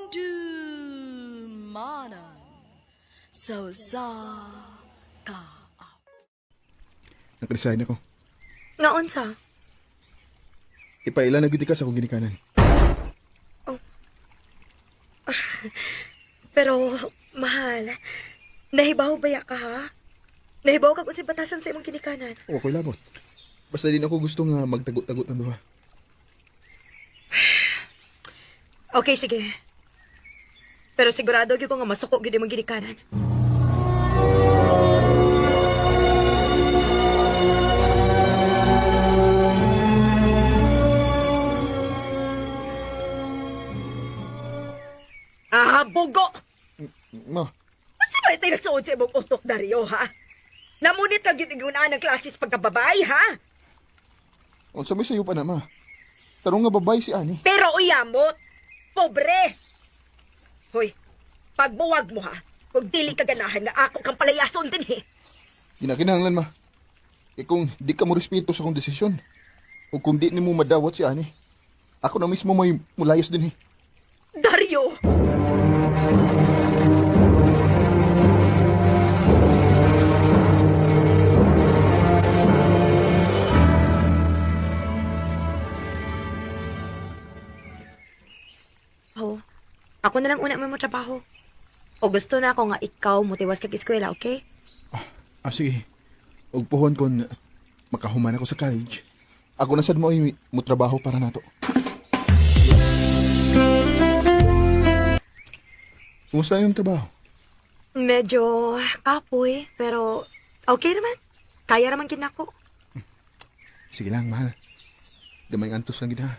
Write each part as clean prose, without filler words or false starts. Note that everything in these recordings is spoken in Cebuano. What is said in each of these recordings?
Handumanan sa usa ka Nakadesign ako. Nga unsa? Ipaila na gud ka sa akong ginikanan. Pero, mahal, nahibaw ba ya ka ha? Nahibaw ka kung si batasan sa imong kinikanan. O ako'y labot. Basta din ako gusto nga magtagot-tagot ang duha. Okay, sige. Pero sigurado gyud ko nga masuko gyud imong ginikanan. Ah, bugo! Ma, Basta ba ito'y nasuod sa imong utok, Dario, ha? Namunit ka gyud igunaan ng klasis pagkababae, ha? unsa may sayo pa na ma? Tarong nga babay si ani. Pero uyamot, pobre! Hoy, pagbuwag mo ha, kung dili ka ganahan nga ako kang palayason din eh. Ginakinahanglan ma. E kung di ka mo respeto sa akong desisyon, o kung di nimo madawat si ani, ako na mismo may mulayas din eh. Dario! Oh, ako na lang una may mo trabaho. O gusto na ako nga ikaw motiwas kag eskwela, okay? Ah, sige. Og puhon kon makahuman ako sa college. Ako na sad mo ay mo trabaho para nato. Kumusta yung trabaho? Medyo kapoy, pero okay naman. Kaya naman kinako. Sige lang, mahal. Gamay antos lang gid ha.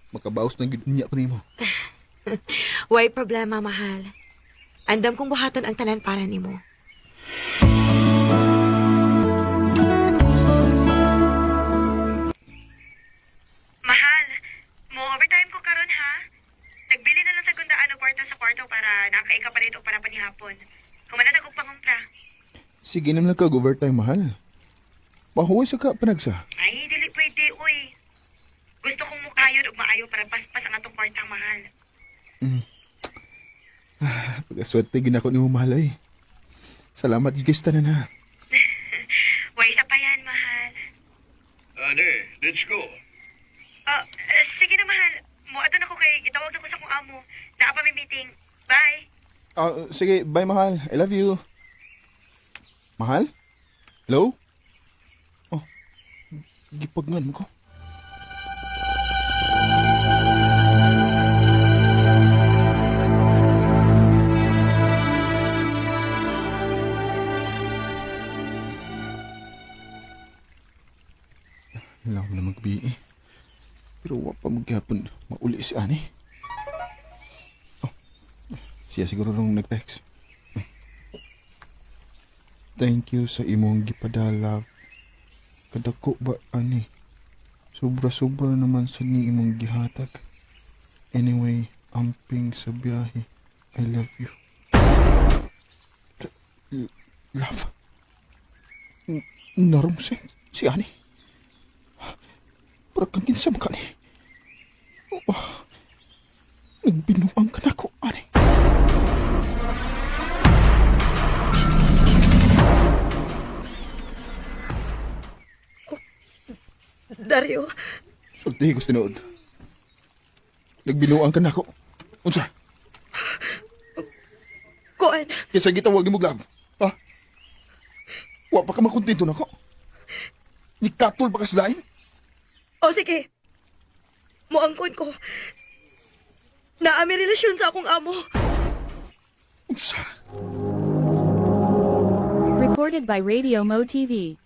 Makabaos na gid niya ko nimo. Way problema, mahal. Andam kong buhaton ang tanan para nimo. Mahal, mo overtime ko karon ha. Nagbili na lang sa gundaan og kwarta sa kwarto para nakaika pa rito para panihapon. Kumanan ako pangumpra. Sige naman lang kag overtime, mahal. Pahuway sa ka panagsa. Ay, dili pwede, uy. Gusto kong mukayod og maayo para paspas ang atong kwarta, mahal. Pagkaswerte gid ako nimo mahal ay. Salamat gid kay tanan ha. Way, isa pa yan, mahal. Ane, let's go. Ah, sige na, mahal. Moadto na ko kay gitawag na ko sa akong amo. Naa pa may meeting. Bye. Ah, sige, bye mahal. I love you. Mahal? Hello? Oh, gipagnan mo ko. Wala ko na magbi. Pero wa pa magyapon mauli si ani. Oh, siya siguro nung nag-text. Thank you sa imong gipadala. Kadako ba ani? Sobra-sobra naman sa ni imong gihatag. Anyway, amping sa biyahe. I love you. Love. Narumsen si ani. Para kang kinsam ka ni. Oh, nagbinuang ka na ko, ani. Dario, Sultihi ko sa tinuod. Nagbinuang ka na ako. Unsa? kuan. Kaysa gitawag ni mo love. Ha? Wa pa ka makontento nako. Nikatol pa ka sa lain? O sige. Muangkon ko. Naa may relasyon sa akong amo. Unsa? Recorded by Radio Mo TV.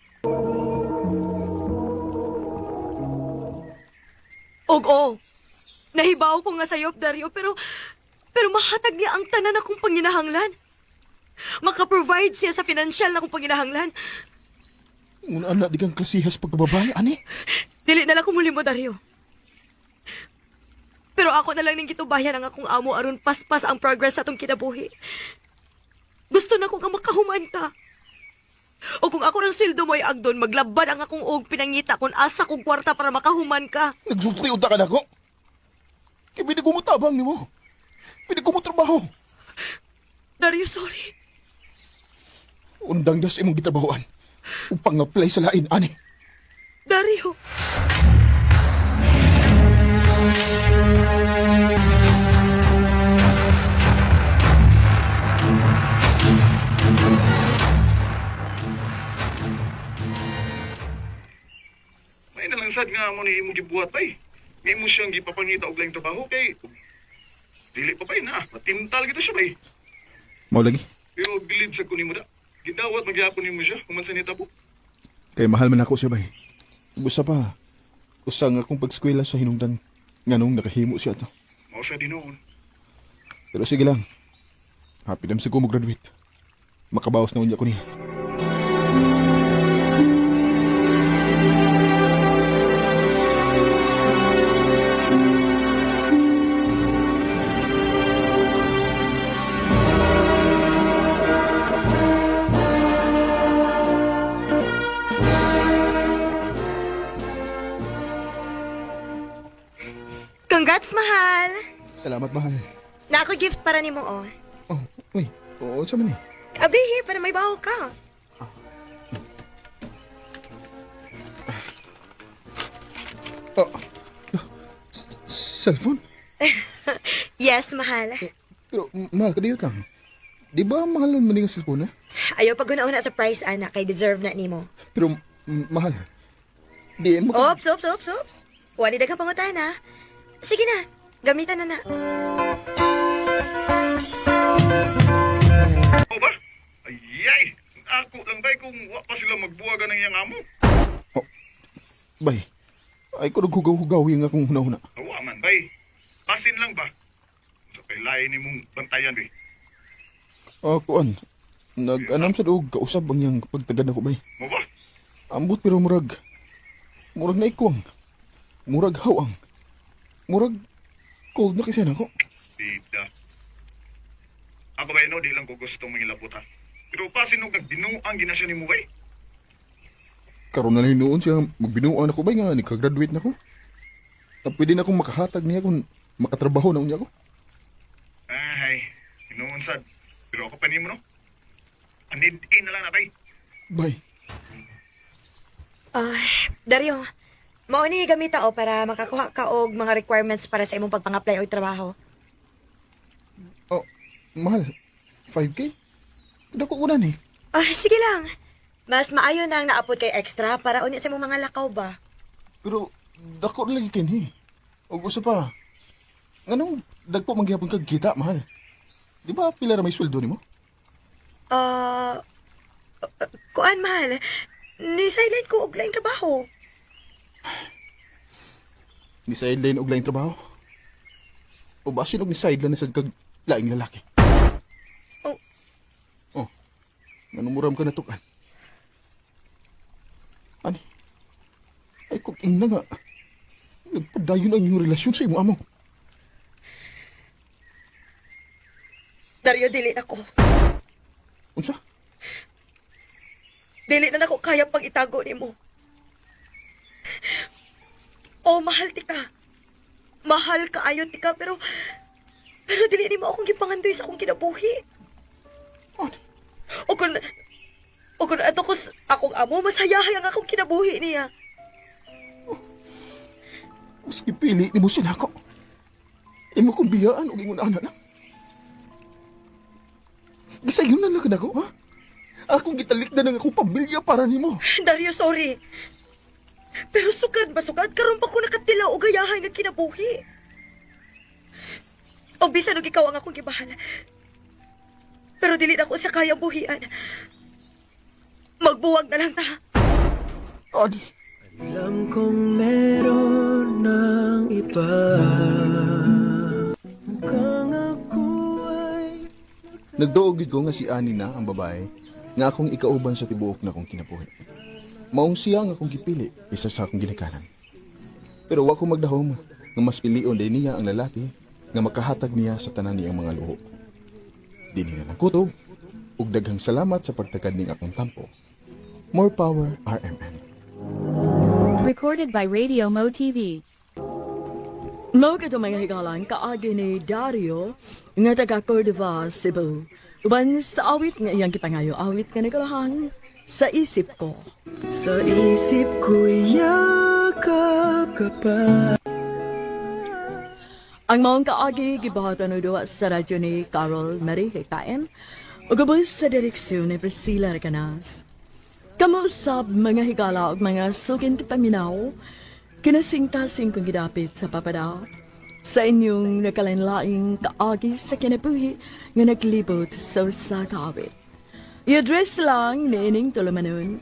Og o. Nahibaw ko nga sayop, Dario, pero mahatag niya ang tanan akong panginahanglan. Maka-provide siya sa pinansyal na akong panginahanglan. Una na di kang klasihas pagkababae, ani? Dili na lang kumuli mo, Dario. Pero ako na lang ning gitubayan ang akong amo aron paspas ang progress sa atong kinabuhi. Gusto na ko nga makahuman ka. O kung ako ng sweldo mo ay agdon, maglaban ang akong og pinangita kung asa kong kwarta para makahuman ka. Nagsulti unta ka nako. Kay bini ko mo tabang nimo. Pwede ko mo trabaho. Dario, sorry. Undang das imong gitrabahoan. Upang apply sa lain, ani. Dario. May nalangsad nga mo ni imo gibuhat bay. May mo siyang gipapangita og laing trabaho kay dili pa bay na, matintal gito siya bay. Mao lagi. Pero believe sa kunin mo da. Gidawat magyapon nimo siya human sa nitabo. Kay mahal man ako siya bay. Busa pa. Usa nga akong pagskwela sa hinungdan. Nganong nakahimo siya to. Mao siya dinuon. Pero sige lang. Happy dam sa ko mo-graduate. Makabawas na unya ko niya. Congrats, mahal. Salamat, mahal. Na ako gift para nimo oh. Oh, uy. Oo, sa man eh. Abihi, para may baho ka. Oh, cellphone? Yes, mahal. Pero, mahal, kadiyot lang. Di ba mahal man ang cellphone, eh? Ayaw pag una sa price, ana, kay deserve na nimo. Pero, mahal. Di, maka... Oops, oops, oops, oops. Wali daghang pangutana. Sige na, gamitan na na. O ba? Ayay! Ako lang bay kung wa pa sila magbuwagan ng iyang amo. Oh, bay, ay ko naghugaw-hugaw yung akong huna-huna. Awa man bay. Pasin lang ba? Sa kay lain nimong bantayan bay. Ah, kuan. Nag-anam sa duog, kausab ang iyang pagtagad ako, bay. Mo ba? Ambot pero murag. Murag na ikwang. Murag hawang. Murag cold na kasi nako. Dita. Ako bay no, di lang ko gusto mangilabot ha. Pero pasin og nagbinuang gina siya nimo bay. Karon na lang noon siya magbinuan ako bay nga nikagraduate na ko. Na pwede na akong makahatag niya kung makatrabaho na unya ko. Ay, hinuon sad. Pero ako pa nimo no. Anid in na lang na bay. Bay, Ah, Dario, mao ni gamita o para makakuha ka og mga requirements para sa imong pagpang-apply og trabaho. oh, mahal. 5K? Dako ko na ni. Ah, sige lang. Mas maayo na ang naapod kay extra para unya sa imong mga lakaw ba. Pero dako na lagi kinhi. Og usa pa. Nganong dagko man gihapon kag kita, mahal? Di ba pila ra may sweldo nimo? Ah, kuan mahal. Ni silent ko og laing trabaho. Ni sideline og laing trabaho. O basin og ni sideline na sad kag laing lalaki. Oh. Oh. Nganong muram ka natukan? Ani? Ay kung ingna nga. Nagpadayon ang inyong relasyon sa imong amo. Dario, dili na ko. Unsa? Dili na nako kaya pang itago nimo. Oh, mahal tika. Mahal ka ayo tika pero pero dili nimo akong gipangandoy sa akong kinabuhi. Ani? O kung ato ko akong amo masayahay ang akong kinabuhi niya. Mas gipili nimo sila ko. Imo kong biyaan og ingon ana na. Gisayon na lang nako, ha? Akong gitalikdan ang akong pamilya para nimo. Dario, sorry. Pero sukad ba sukad karon pa ko nakatilaw og gayahay nga kinabuhi. O bisan og ikaw ang akong gibahal. Pero dili na ko sa kaya buhian. Magbuwag na lang ta. Ani, Alam kong meron ng iba. Mukhang ako ay nagduog gid ko nga si Ani na ang babae nga akong ikauban sa tibuok na akong kinabuhi. Maong siya ang akong gipili isa sa akong ginikanan. Pero wa ko magdahom nga mas pilion din niya ang lalaki nga makahatag niya sa tanan niyang mga luho. Dinhi na lang kutob ug daghang salamat sa pagtagad ning akong tampo. More power RMN. Recorded by Radio Mo TV. Mao kato mga higalan kaagi ni Dario nga taga Cordova, Cebu. Uban sa awit nga iyang gipangayo, awit nga nagalahan sa isip ko. Sa isip ko'y yakap ka pa. Ang maong kaagi gibuhatan og duwa sa radyo ni Carol Marie Hekaen ug ubos sa direksyon ni Priscilla Recanas. Kamo usab mga higala ug mga sukin paminaw, kinasingkasing kong gidapit sa papada sa inyong nakalain-laing kaagi sa kinabuhi nga naglibot sa usa ka awit. I-address lang niining tulumanon,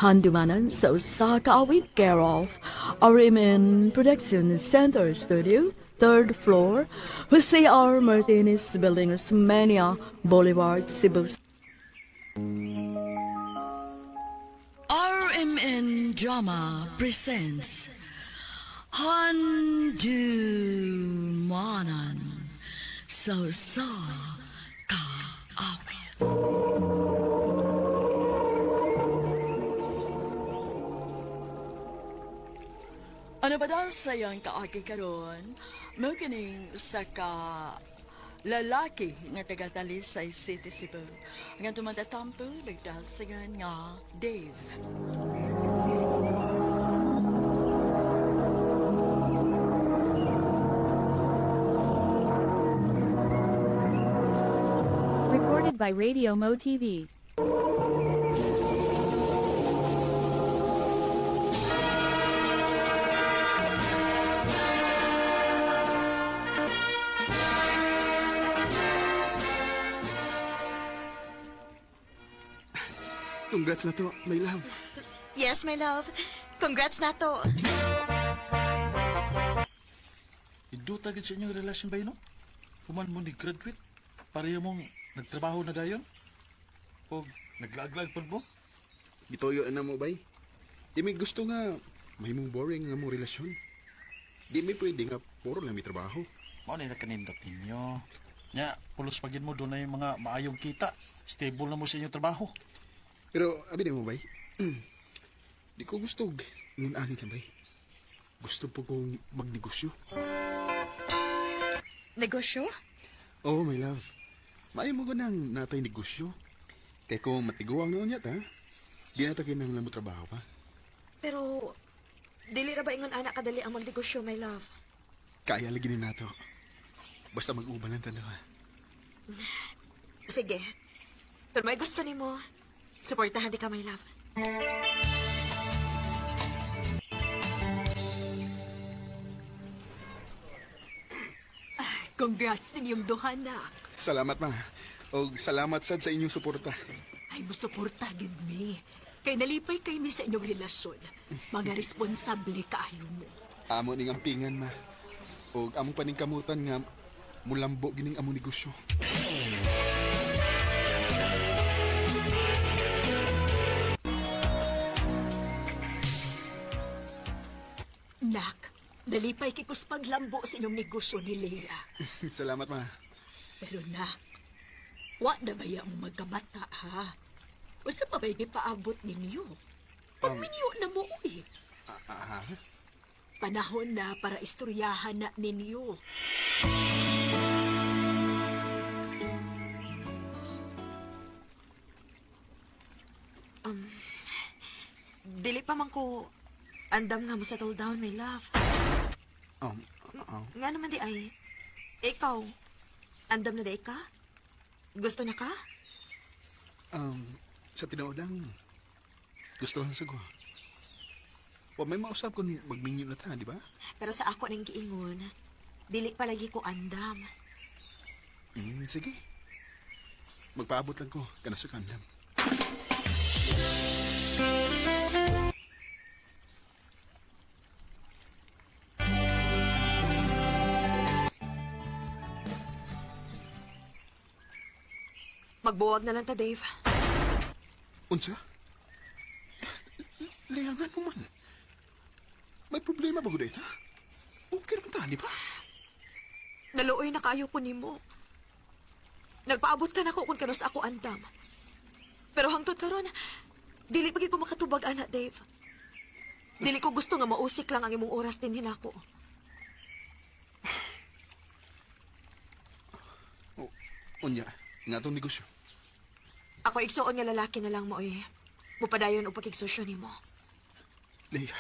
handumanan sa usa ka awit, care of RMN Production Center Studio, third floor, Jose R. Martinez Building, Osmeña Boulevard, Cebu. RMN Drama presents Handumanan sa Usa Ka Awit. Ano ba daw sa iyang kaagi karon? Mao kining usa ka lalaki nga taga Talisay City, Cebu. Nga tumatatampo nagdasingan nga Dave. Recorded by Radio Mo TV. Congrats na to, my love. Yes, my love. Congrats na to. Iduta gid sa inyong relasyon ba no? Human mo ni graduate, pareho mong nagtrabaho na dayon. O naglaaglaag pud mo. Gituyo na mo, bay. Di may gusto nga, may mong boring nga mong relasyon. Di may pwede nga, puro lang may trabaho. Mao na nakanindot ninyo. Nya, pulos pagin mo doon na yung mga maayong kita. Stable na mo sa inyong trabaho. Pero, abi na mo, bay. Di ko gusto, ngun ani lang, bay. Gusto po kong magnegosyo. Negosyo? Oh, my love. Maayo mo ko nang natay negosyo. Kaya kung matiguang noon yata, di na ta kinahanglan mo trabaho pa. Pero, dili ra ba ingon anak kadali ang magnegosyo, my love? Kaya lagi ni nato. Basta mag-uban lang tanawa. Sige. Pero may gusto nimo, suportahan di ka, my love. Congrats ninyong duha, nak. Salamat, ma. O salamat sad sa inyong suporta. Ay, musuporta gid mi. Kay nalipay kay mi sa inyong relasyon. Mga responsable kaayo mo. Amo ning ampingan, ma. O among paningkamutan nga mulambo gining among negosyo. Nak, nalipay kay kus paglambo sa inyong negosyo ni Leia. Salamat, ma. Pero nak, wa na ba ang magkabata, ha? Usa pa ba'y gipaabot ninyo? Pagminyo na mo, uy. Ah, ah, Panahon na para istoryahan na ninyo. Dili pa man ko andam nga mo settle down, my love. Nga naman di ay, ikaw, andam na di ka? Gusto na ka? Sa tinuod lang, gusto lang sa ko. Wa may mausap kung magminyo na ta, di ba? Pero sa ako ning giingon, dili palagi ko andam. Sige. Magpaabot lang ko, kana sa kandam. Magbuwag na lang ta, Dave. Unsa? Liangan mo man. May problema ba ko dito? Okay naman ta, di ba? Naluoy na kaayo ko nimo. Nagpaabot ka nako kung kanus ako andam. Pero hangtod karon, dili pagi ko makatubag ana, Dave. Dili ko gusto nga mausik lang ang imong oras din hinako. Oh, unya, nga atong negosyo. Ako igsuon nga lalaki na lang mo eh. Mupadayon og pakigsosyo nimo. Leia.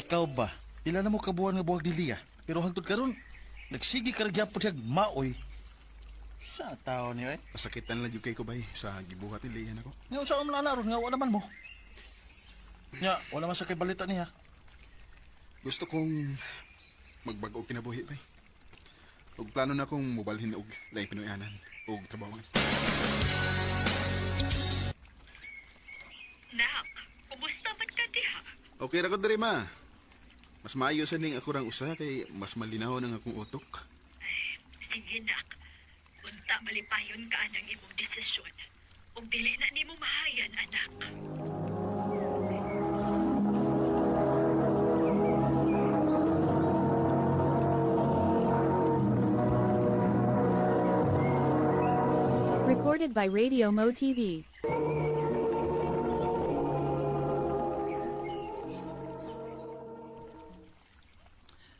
Ikaw ba? Pila na mo kabuan nga buwag ni Lia? Pero hangtod karon, nagsige ka ra gyapon siyag maoy. Sa tao niyo eh. Pasakitan lang yung kay ko bay sa gibuhat ni Leia nako. Nga usa man na ron nga wala man mo. Nya, wala man sa kay balita niya. Gusto kong magbago og kinabuhi bay. Og plano na kong mobalhin og laing Pinoyanan og trabahoan. Nak, kumusta man ka diha? Okay ra ko diri ma. Mas maayo sa ning ako rang usa kay mas malinaw ang akong utok. Sige nak, unta malipayon ka anang imong desisyon. Ug dili na nimo mahayan, anak. Recorded by Radio Mo TV.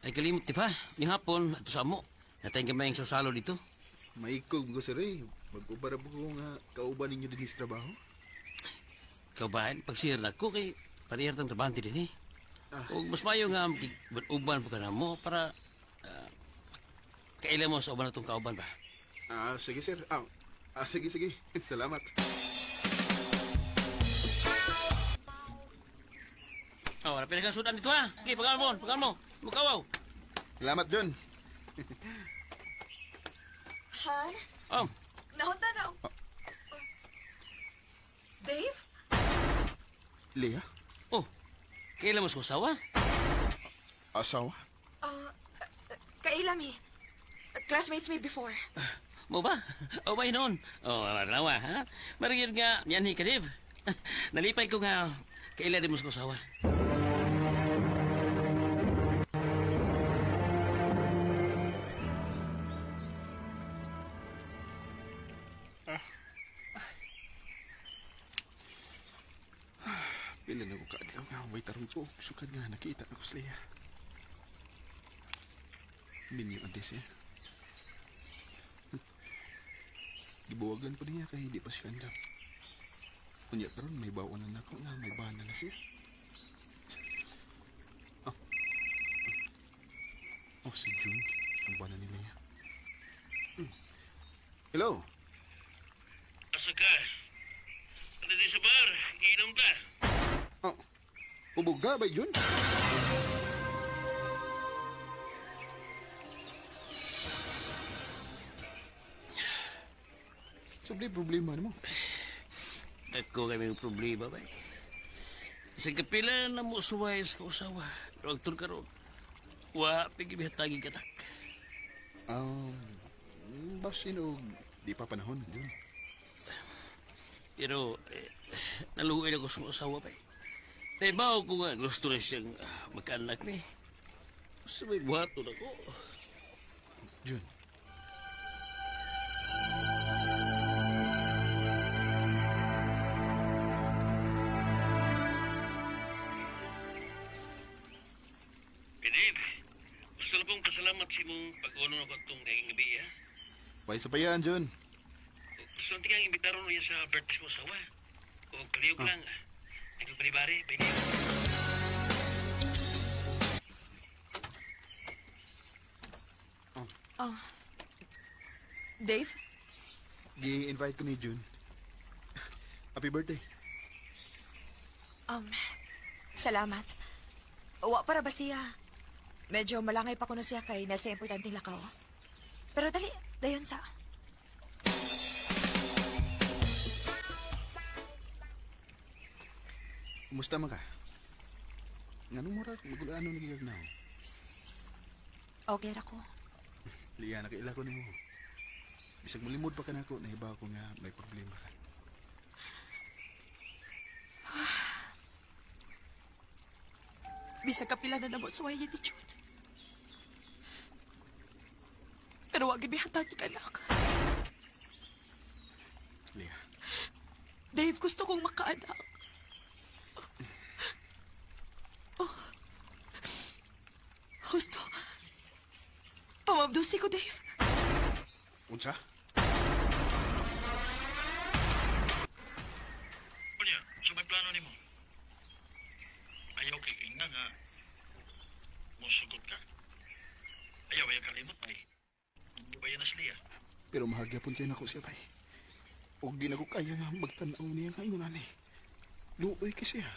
Ay kalimot di pa, ni hapon ato sa amo. Natay gamay ang sasalo dito. Maikog ko sir eh. Mag-uba ra ko nga kauban ninyo dinhi sa trabaho. Ikaw ba, pagsir na ko kay parehar tang trabahante din eh. O mas mayo nga uban pa ka na mo para kaila mo sa uban na itong kauban ba? Ah, sige sir. Sige sige. Salamat. Oh, napila kang sudan dito ha. Okay, pagal mo, pagal mo. Mukawaw. Salamat John. Han? Oh, Nahunta na. Dave? Leia, oh. Kaila mo sa usawa? asawa? Kaila mi. Classmates me before. Mo ba? O ba noon? Oh, marawa ha? Marigid nga, yan hi kadib. Nalipay ko nga, kaila din mo sa usawa. Pila na ko kaadlaw nga way tarong ko. Sukad nga nakita na ko sa Leia. Minyo ang siya. Gibuwagan pa niya kay hindi pa siya andam. Unya karon may baon na nako nga may bana na siya. Oh. Oh, si June. Ang bana ni Leia. Hello. Asa ka? Ano din sa bar? Iinom ka? Oh. Ubog ka ba, June? Sobre problema nimo. Dako kami ng problema ba eh. Sa kapila na mo suway sa usawa. Pero ang karon. Wa, pigibihatagi katak. Um, basin og di pa panahon, June. Pero, eh, naluoy ako sa usawa ba eh. Naibaw ko nga gusto na siyang magkaanak ni. Sa may buhaton ako. June. Pinib, gusto na kong pasalamat sa imong pag-uno na ko itong naging gabi, ha? Way sa payan, June. Gusto natin kang imbitaron niya sa birthday mo sawa. O kaliyog lang. Nagpaparibari, pwede. Oh. Dave? Gi-invite ko ni June. Happy birthday. Um, salamat. Wa para ba siya? Medyo malangay pa kuno siya kay nasa importanteng lakaw. Pero dali, dayon sa. Kumusta man ka? Nganong murag magulaan no nagigag na. Okay ra ko. Liya, nakaila ko nimo. Bisag malimod pa ka nako, nahiba ko nga may problema ka. Bisag kapila na namo suwayan ni June. Pero wag gibihatag anak. Leah, Dave, gusto kong makaanak. Oh. Gusto. Pamabdusi ko, Dave. unsa? Unya, sa may plano nimo. Ayaw kay inga nga mosugot ka. Ayaw ayaw kalimot ay. Di ba yan na siya? Pero mahagyapon kay nako siya bay. Og di na ko kaya nga magtan-aw niya nga ingon ani. Luoy kay siya.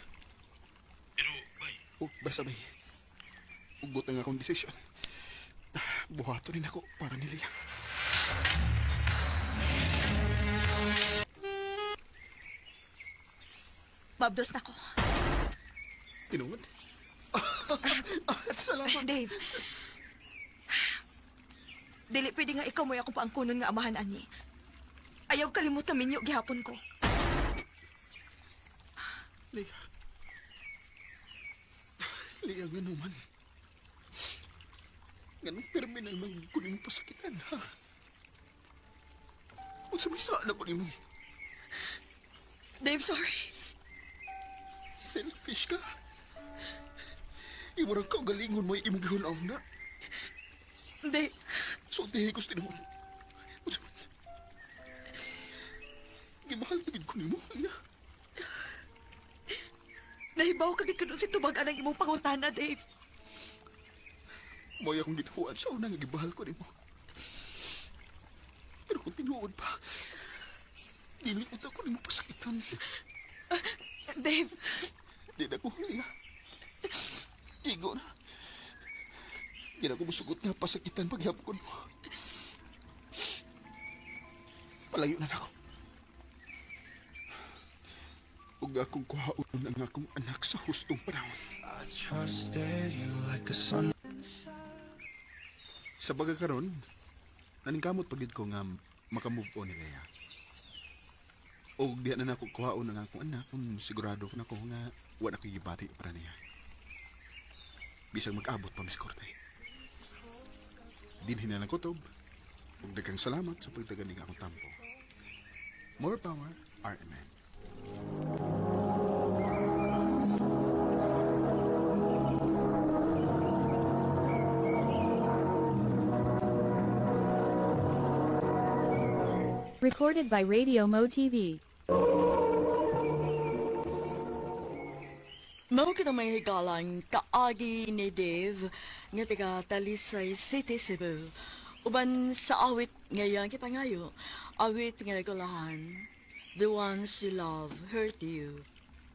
Pero bay, O basta bay. Ugot ang akong desisyon. Buhaton rin ako para ni Leah. Mabdos na ko. Tinuod? Salamat. Dave. Dili pwede nga ikaw mo'y akong paangkunon nga amahan ani. Ayaw kalimot na minyo gihapon ko. Leah. Leah, nga naman. Ganong perminal man ko nimo pasakitan, ha? Unsa may sala ko nimo? Dave, sorry. Selfish ka. Imurang kaugalingon mo imong gihunaw na. Dave, Sultihi ko sa tinuod. Unsa man? Gimahal na gid ko nimo, Leah. nahibaw ka gid kuno si tubag anang imong pangutana, Dave. Mo'y akong gituan sa una nga gibahal ko nimo. Pero kung tinuod pa, dili ko ko nimo pasakitan. Dave, Di na ko huli, ha? Igo na. Di na ko musugot nga pasakitan paghihap ko nimo. Palayo na nako. Ug akong kuhaon ang akong anak sa hustong panahon. I trusted you like the sun. Sa baga karon, naningkamot pagid ko nga makamove on ni Lea. Og diha na nako kuhaon ang akong anak kung sigurado ko nako nga wa na ko'y gibati para niya. Bisag mag-abot pa mis korte. Dinhin na lang kutob. Ug daghang salamat sa pagtagan ning akong tampo. More power, RMN. Recorded by Radio Mo TV. Mao kita may higalang kaagi ni Dave nga taga Talisay City, Cebu. Uban sa awit ngayon kipangayo, awit nga nagulahan, The ones you love hurt you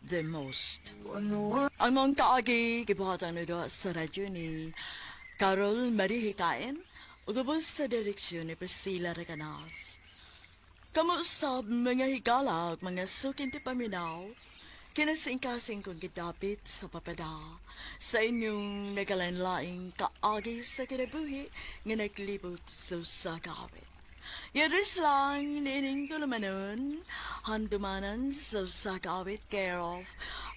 the most. Ang mong kaagi gibuhatan na sa radyo ni Carol Marie Hikain ug ubos sa direksyon ni Priscilla Recanas. Kamuusab mga higala ug mga sukinti paminaw, kinasingkasing kong gidapit sa papada sa inyong nagalain-laing kaagi sa kinabuhi nga naglibot sa usa ka awit. Yaris lang niining tulumanon, handumanan sa usa ka awit care of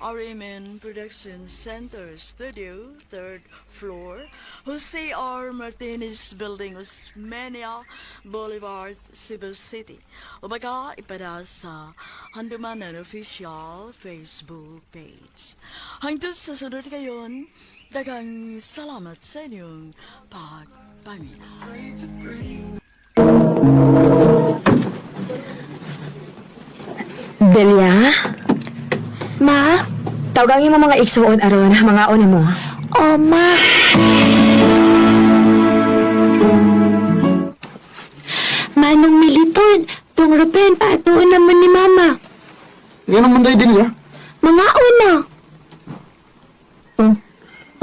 RMN Production Center Studio, third floor, Jose R. Martinez Building, Osmeña Boulevard, Cebu City. O baka ipada sa Handumanan Official Facebook page. Hangtod sa sunod kayon, daghang salamat sa inyong pagpaminaw. Delia? Ma? Tawgangin mo mga igsuon aron, mga ni mo. Oh, ma. Manong Militon, tong Ruben, paatuon naman ni Mama. Nga naman dahil din niya. Mga una.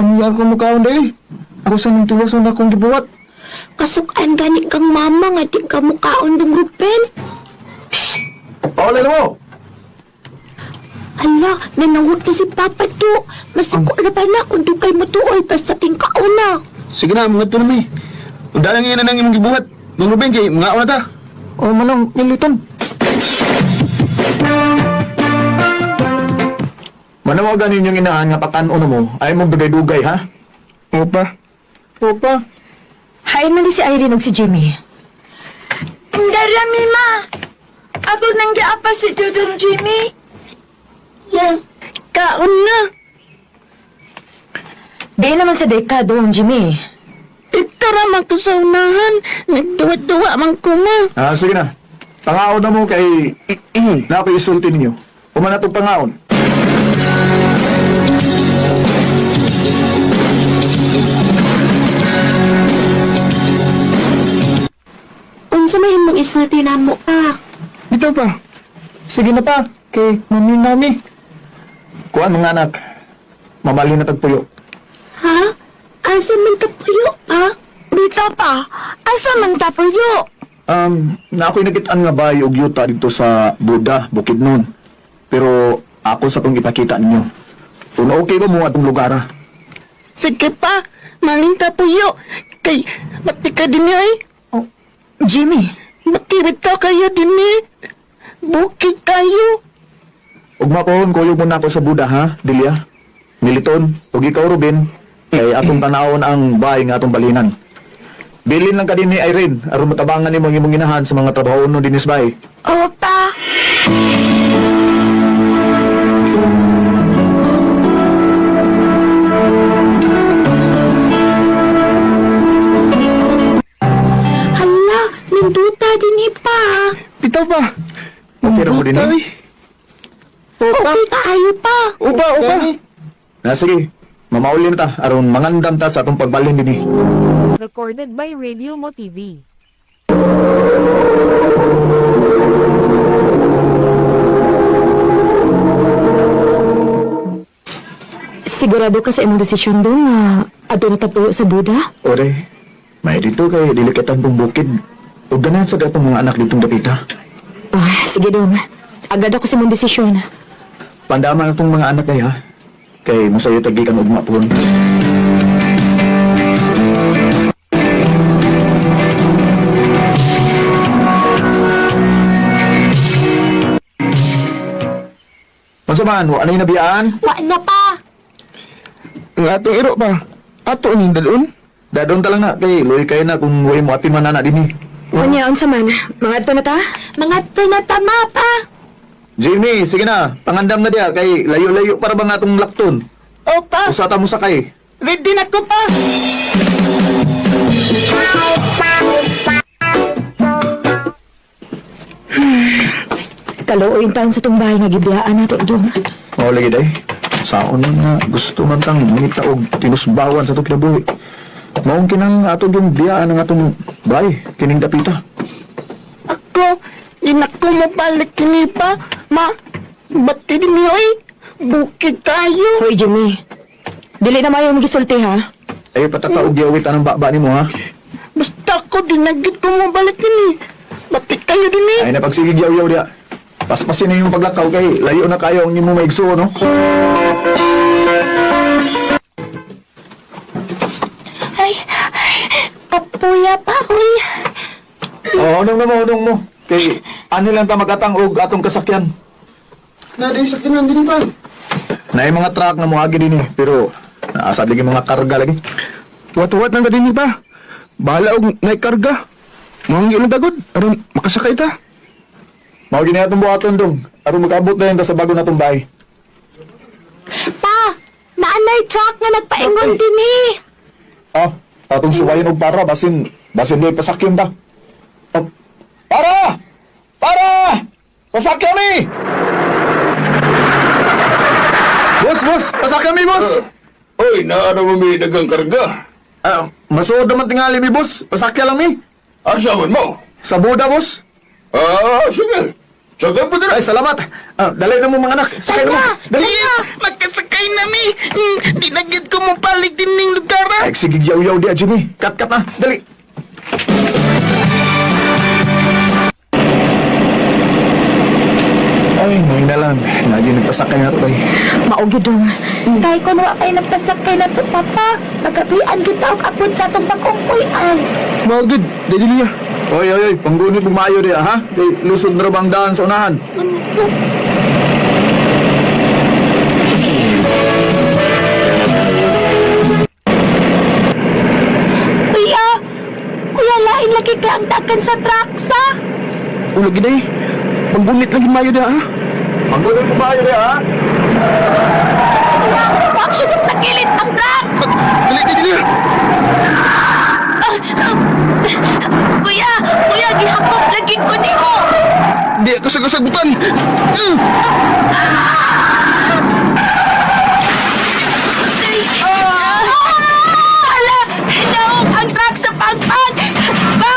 Ang ko mukhaon dahil. Ako sa nang tuwas na akong gibuhat. Kasukan gani kang mama nga di ka mukaon dong Ruben. Paulay na mo! Ala, nanawag na si Papa to. Masuko na pa na kung dugay mo tuoy basta tingkaon na. Sige na, mga to na mi. Undaan nga na nang imong gibuhat. Nung Ruben kay mga na ta. Oh, manong Militon. Manawagan ninyong inahan nga patan-o na mo, ay mong dugay-dugay ha? Opa. Opa. Hain man di si Irene og si Jimmy. Darami, ma. Ako nang giapa si Dudong Jimmy. Yes, kaon na. Di naman sa dekado ang Jimmy. Ito ra man ko sa unahan. Nagduwa-duwa man ko, ma. Ah, sige na. Pangaon na mo kay na ako isulti ninyo. Human na itong pangaon. Unsa may imong isulti na mo, pa? Dito pa. Sige na pa. Kay mami nami. Kuan mga anak. Mamali na tagpuyo. Ha? Asa man tapuyo, pa? Dito pa. Asa man tapuyo? Na ako'y nakitaan nga bay og yuta dito sa Buda, Bukidnon. Pero ako sa tong ipakita ninyo. Kung okay ba mo atong lugar ah? Sige pa. Maling tapuyo. Kay, mati ka din ay. Oh, Jimmy, Makirit ka kayo din eh. Bukid kayo. Ugma ko, kuyog muna ako sa Buda ha, Delia. Militon, ug ikaw Ruben, kay atong tanawon ang bay nga atong balinan. Bilin lang ka din ni Irene, aron matabangan nimo ang imong ginahan sa mga trabaho no dinis bay. Opa. Hala, ninduta din ipa. Bitaw pa. Okay ra mo din eh. Okay kaayo pa. Upa, upa. Na sige, mamauli na ta aron mangandam ta sa atong pagbalhin dinhi. Recorded by Radio Mo TV. Sigurado ka sa imong desisyon doon nga adto na tapuyo sa Buda? Ore, may dito kay dili kay tong bukid. Ug ganahan sa atong mga anak ditong dapita. Ah, sige dong. Agad ako sa imong desisyon. Pandama na tong mga anak kay ha. Kay musayo tagi kan ugma pohon. Unsa man, wa anay nabiyaan? Wa na pa. Ang atong iro pa. Ato ning dalon. Dadon ta lang na kay luoy kay na kung way mo ati man na dinhi. Unya, unsa man? Mga adto na ta? Mga na tama pa. Jimmy, sige na, pangandam na diya kay layo-layo para bang atong lakton. Opa, Usa ta mo sakay. ready na ko pa. Kaluoy taon sa tong bahay nga gibiyaan nato dong. Mao lagi day. Saon na nga gusto man tang mangita og tinusbawan sa atong kinabuhi. Maong kinang ato yung biyaan ang atong bay kining dapita. Ako, inako mo balik kini pa. Ma, ba't din oy? Bukid kayo. Hoy, Jimmy. Dili na mayo magisulti ha. Ay pataka og giawit anang baba nimo ha. Basta ako, dinagit ko mo balik kini. Batik kayo din eh. Ay napagsigig yaw-yaw diya. Paspasin na yung paglakaw kay layo na kayo ang imo maigsuon no. Ay, ay, kapuya pa, huy. Oh, unong na mo, unong mo. Kay ani lang ta magatang og atong kasakyan. Na di sa kinan dinhi pa. Naay mga truck na moagi dinhi pero naasa lagi mga karga lagi. Tuwat-tuwat lang ka dinhi pa. Bahala og naikarga. Manggi na dagod aron makasakay ta. Mao gini atong buhaton dong. Aron makaabot na yun ta sa bago natong bahay. Pa, naanay truck nga nagpaingon din eh. Ah, atong suwayan og para basin basin di pasakyon ta. Oh, para! Para! Pasakyon mi! Boss, boss, pasakyon mi, boss. Oy, naano mo may dagang karga? Ah, masuod naman tingali mi, boss. Pasakyan lang mi. Asa man mo? Sa boda, boss. Ah, sige. Sakay pa Ay, salamat. Ah, dalay na mo mga anak. Sakay na mo. Dali. Magkasakay na mi. Dinagit ko mo balik din ning lugar ah. Ay, sige, yaw-yaw di, Jimmy. Kat, kat na. Dali. Ay, may na lang. Lagi nagpasakay na to, tay. Mao gyud dong. Kay kun wa kay nagpasakay na to, papa. Magabian kita og abot sa atong bagong puy-an. Mao gud, dili niya. Oy, oy, oy, panggunit mo maayo diya, ha? Kay lusod na ra bang daan sa unahan? Kuya, kay ang dagan sa truck sa. Ulo gid ay. Maggunit lagi mayo da ha. Magdulol ko ba yun, ha? Action ng tagilid ang truck. Dali, dali, dali. Kuya, kuya gihakop lagi ko nimo. Di ako sagasagutan. Hala, naog ang truck sa pagpag. Ma!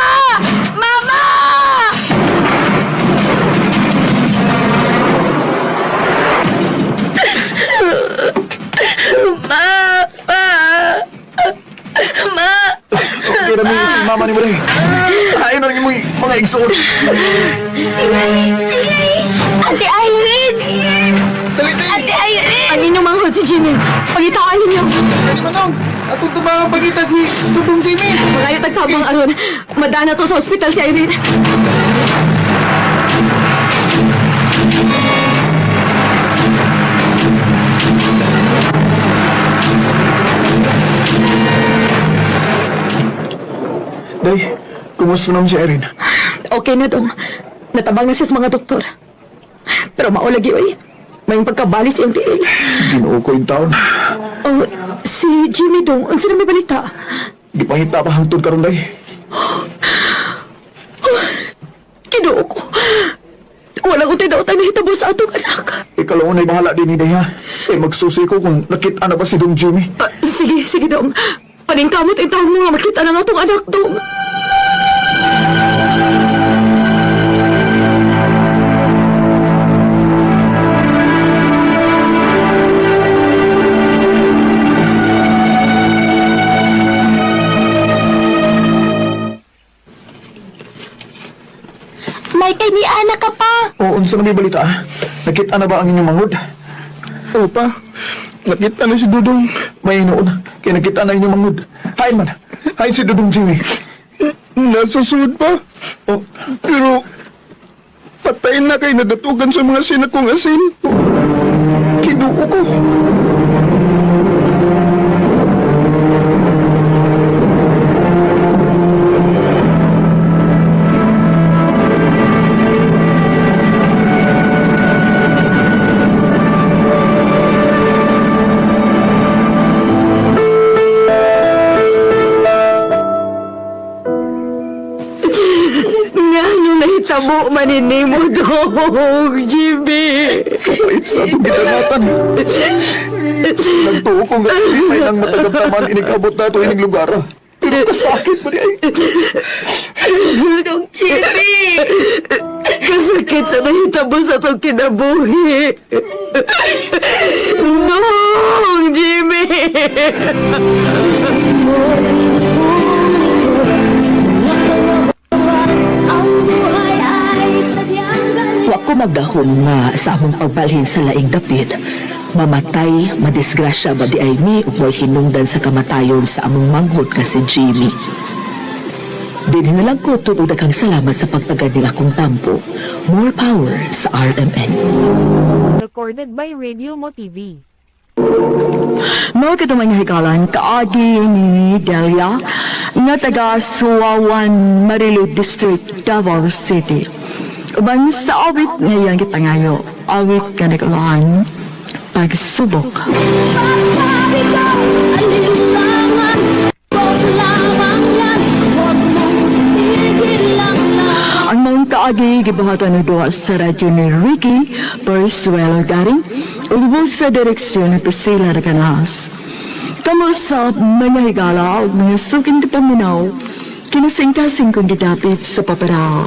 Mama! Ma! Ma! Ma! Okay na si mama ni mo rin. Ayaw na rin mo mga igsoon. Ate Irene! Dali, dali. Ate Irene! Ang inyong manghod si Jimmy. Pangitaan ninyo. Dali manong. Atong tabangan pagita si Dudong Jimmy. Magayo tagtabang aron. Madana to sa ospital si Irene. Day, kumusta naman si Erin? Okay na dong. Natabang na siya sa mga doktor. Pero maulagi oy. May pagkabalis iyong tiil. Ginoo ko yung taon. Oh, si Jimmy dong, unsa na may balita? Gipangita pa hangtod karon day. Kinuo ko. Wala ko tayo daw nahitabo sa atong anak. Ikaw lang unay bahala din ni Day, ha? Eh, magsusi ko kung nakita na ba si Dong Jimmy. Ah, sige, sige dong. Paningkamot ang taon mo nga makita na nga atong anak dong. May kay ni Ana ka pa. O, unsa na may balita, ha? Nakita na ba ang inyong mangod? Opa, nakita na si Dudong. May noon, kaya nakita na inyong mangod. Hain man, hain si Dudong Jimmy. Nasa sud pa. O, Pero patay na kay nadatugan sa mga sinakong asin. kinuo ko. Nga no nahitabo maninimo dong, Jimmy. Kapait sa atong gidanatan. Nagtuo ko nga, may nang matagaptaman inigabot na ito ining lugar. ah. Pero kasakit ba niya ay? Dong Jimmy! Kasakit sa nahitabo sa atong kinabuhi. Dong, Jimmy! Wa ko magdahom nga sa among pagbalhin sa laing dapit, mamatay, madisgrasya ba di ay ni ug way hinungdan sa kamatayon sa among manghod nga si Jimmy. Dinhi na lang ko tuod daghang salamat sa pagtagad ning akong tampo. More power sa RMN. Recorded by Radio Mo TV. Mao katong mga hikalan, kaagi ni Delia, nga taga Suawan, Marilu District, Davao City. Uban sa awit nga iyang gipangayo, awit nga nagulahan, pagsubok. Ang maong kaagi gibuhatan og duha sa radyo ni Ricky Persuelo Garing ug sa direksyon ni Priscilla Recanas. Kamo sa mga higala ug mga suking paminaw, kinasingkasing kong gidapit sa papara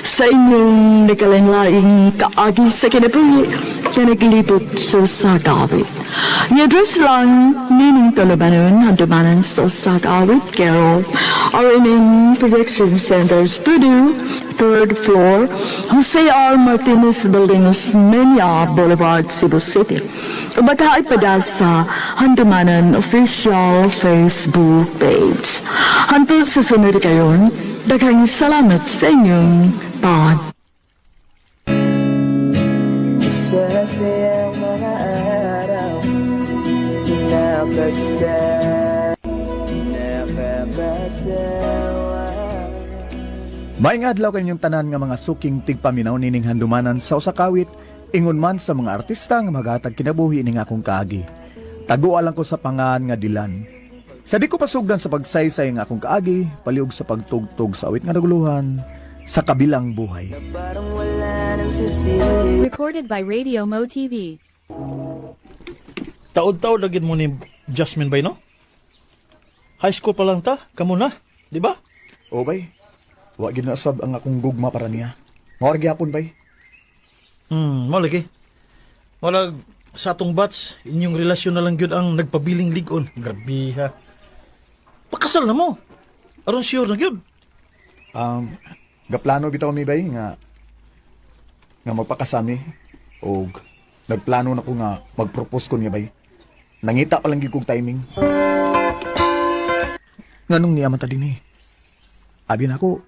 sa inyong nagkalain-laing kaagi sa kinabuhi na naglibot sa usa ka awit. Ni-address lang Nining Tolobanon, Handumanan sa usa ka awit, Carol, RMN Production Center Studio, third floor, Jose R. Martinez Building, Osmeña Boulevard, Cebu City. Baka ipada sa Handumanan official Facebook page. Hantod sa sunod kayon, daghang salamat sa inyong pag Sa mga araw Nakasama. Maayong adlaw kaninyong tanan nga mga suking tigpaminaw nining handumanan sa usa ka awit, ingon man sa mga artista nga maghatag kinabuhi ning akong kaagi. Tagoa lang ko sa pangan nga Dilan. Sa di ko pasugdan sa pagsaysay nga akong kaagi, paliog sa pagtugtog sa awit nga naguluhan sa kabilang buhay. Recorded by Radio Mo TV. Taod-taod lagi mo ni Jasmine bay, no? High school pa lang ta, kamo na, di ba? O bay, wa gid na sab ang akong gugma para niya. Mao ra gyapon bay. Mo lagi. Wala sa atong batch, inyong relasyon na lang gyud ang nagpabiling ligon. Grabe ha. Pakasal na mo. Aron sure na gyud. Gaplano bitaw mi bay nga nga magpakasami og nagplano na ko nga magpropose ko niya bay. Nangita pa lang gyud kog timing. Nganong niya man ta dinhi? Abi na ako,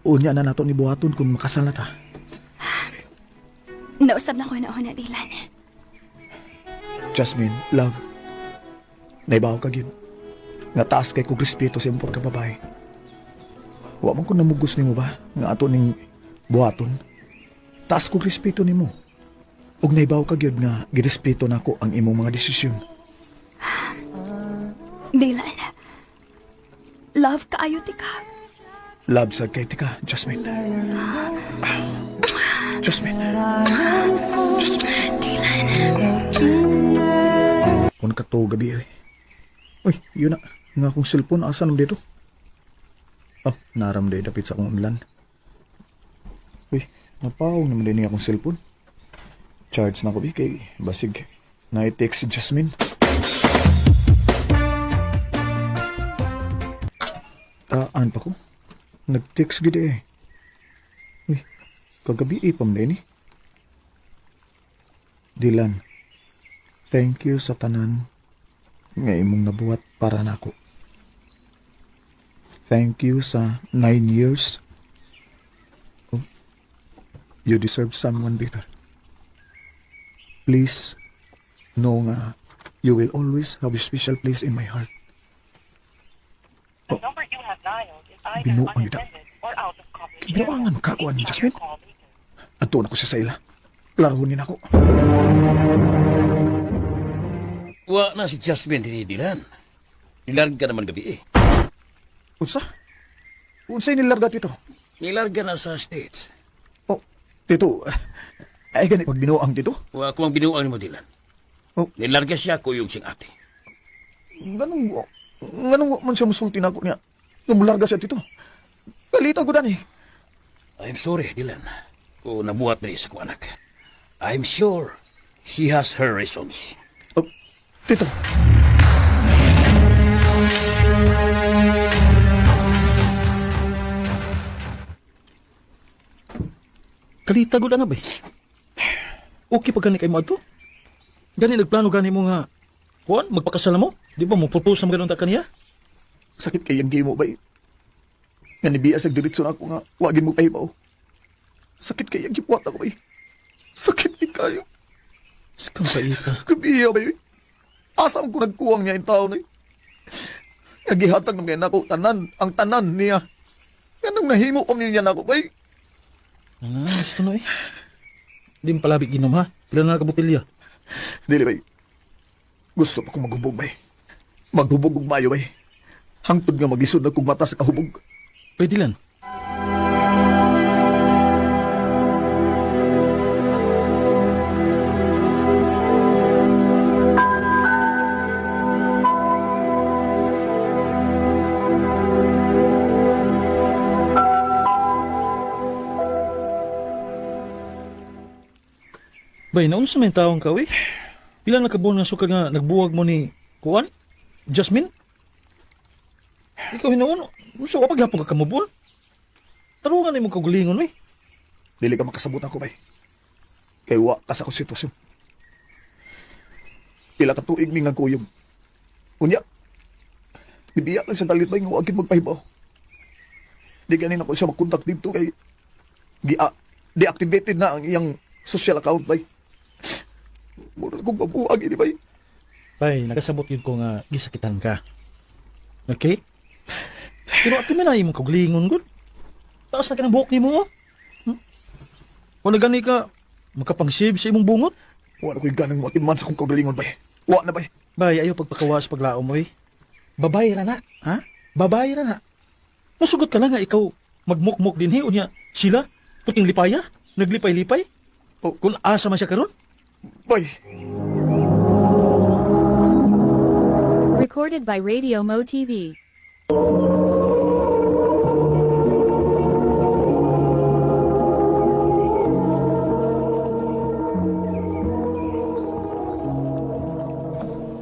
unya na nato ni buhaton kung makasal na ta. Nausab na ko na na, Dylan. Jasmine, love, naibaw ka gyud. Nga taas kay kog respeto sa imong pagkababae. Wa man ko namugos nimo ba nga ato ning buhaton. Taas kog respeto nimo. Ug naibaw ka gyud nga girespeto nako ang imong mga desisyon. Dylan, love kaayo ti ka. Love sa kay tika, Jasmine. Ah, Jasmine. Jasmine. Dylan. Kung kato gabi eh. Uy, yun na. Nga akong cellphone, asa naman dito? Oh, naram day dapit sa akong unlan. Uy, napawag naman din akong cellphone. Charge na ko bi kay basig na-text si Jasmine. Taan pa ko. Nag-text gid eh. Uy, kagabi eh, pam eh. Dylan, thank you sa tanan nga imong nabuhat para nako. Thank you sa 9 years. Oh, you deserve someone better. Please, know nga you will always have a special place in my heart. Oh, binuang ida. Binuangan ka kuan ni Jasmine. Adto na ko siya sa ila. Klarohon ni nako. Wa na si Jasmine dinhi, Dilan. Nilarga naman gabi eh. Unsa? Unsay nilarga tito? Nilarga na sa States. Oh, tito. Ay gani pag binuang tito. Wa ko ang binuang nimo, Dilan. Oh. Nilarga siya kuyog siyang ate. Ganong nganong wa man siya musulti nako niya. Numularga siya tito. Kalita ko dani. I'm sorry, Dylan. Kung nabuhat na sa akong anak. I'm sure she has her reasons. Oh, tito. Kalita gud ana bay. Okay pa gani kay mo adto? Gani nagplano gani mo nga kuan magpakasal na mo? Di ba mo propose na ganun ta kaniya? Sakit kay ang mo bay. Nga nibiya sa diretso na ako nga wagin mo pahibaw. Sakit kay ang gipuat ako bay. Sakit kay kayo. Sakang paita. Grabe bay. Asa ko nagkuwang niya in taon eh. Nga gihatag naman nako tanan, ang tanan niya. Ganong nahimo pa niya nako bay. Ah, gusto na eh. Di mo palabi ginom ha. Pila na ka botelya. Dili bay. Gusto pa kong maghubog bay. Maghubog og mayo bay. Hangtod nga magisod na kog mata sa kahubog. Pwede lang. Bay, naunsa may taong ka, uy? Pila na kabuan nga sukad nga nagbuwag mo ni Kuan? Jasmine? Ikaw hinuon, unsa wa paghapon ka kamubon? Tarungan nimo kaugalingon, uy. Dili ka makasabot ako bay. Kay wa ka sa akong sitwasyon. Pila ka tuig ning nagkuyog. Unya, nibiya lang sa dalit bay nga wa gid magpahibaw. Di ganin ako siya makontak dito kay gi deactivated na ang iyang social account bay. Mura kong mabuag ini bay. Bay, nakasabot yun ko nga gisakitan ka. Okay? Pero ati man na imong kaugalingon gud. Taas na ka ng buhok nimo, oh. Wala gani ka makapang-save sa imong bungot. Wa na ko'y ganang motiman sa kong kagalingon, bay. Wa na, bay. Bay, ayaw pagpakawas paglaom mo, eh. Babay ra na, ha? Babay ra na. Musugot ka lang nga ikaw magmukmok din, he. Unya, sila, puting lipaya, naglipay-lipay. Oh. Kung asa man siya karon. Bay. Recorded by Radio Mo TV.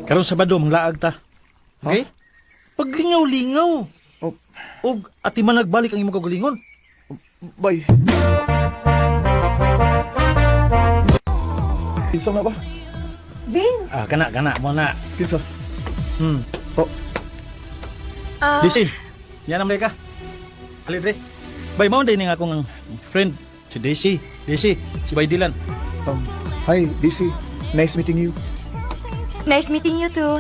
Karon Sabado, manglaag ta. Okay? Paglingaw-lingaw. Oh. Og ati man nagbalik ang imong kagalingon. Bay. Kinsa na ba? Vince! Ah, kana, kana, mo na. Kinsa? Oh, Listen, yan ang ka. Ali, Dre. Bay, mao din nga akong friend, si Daisy. Daisy, si Bay Dylan. Hi, DC. Nice meeting you. Nice meeting you too.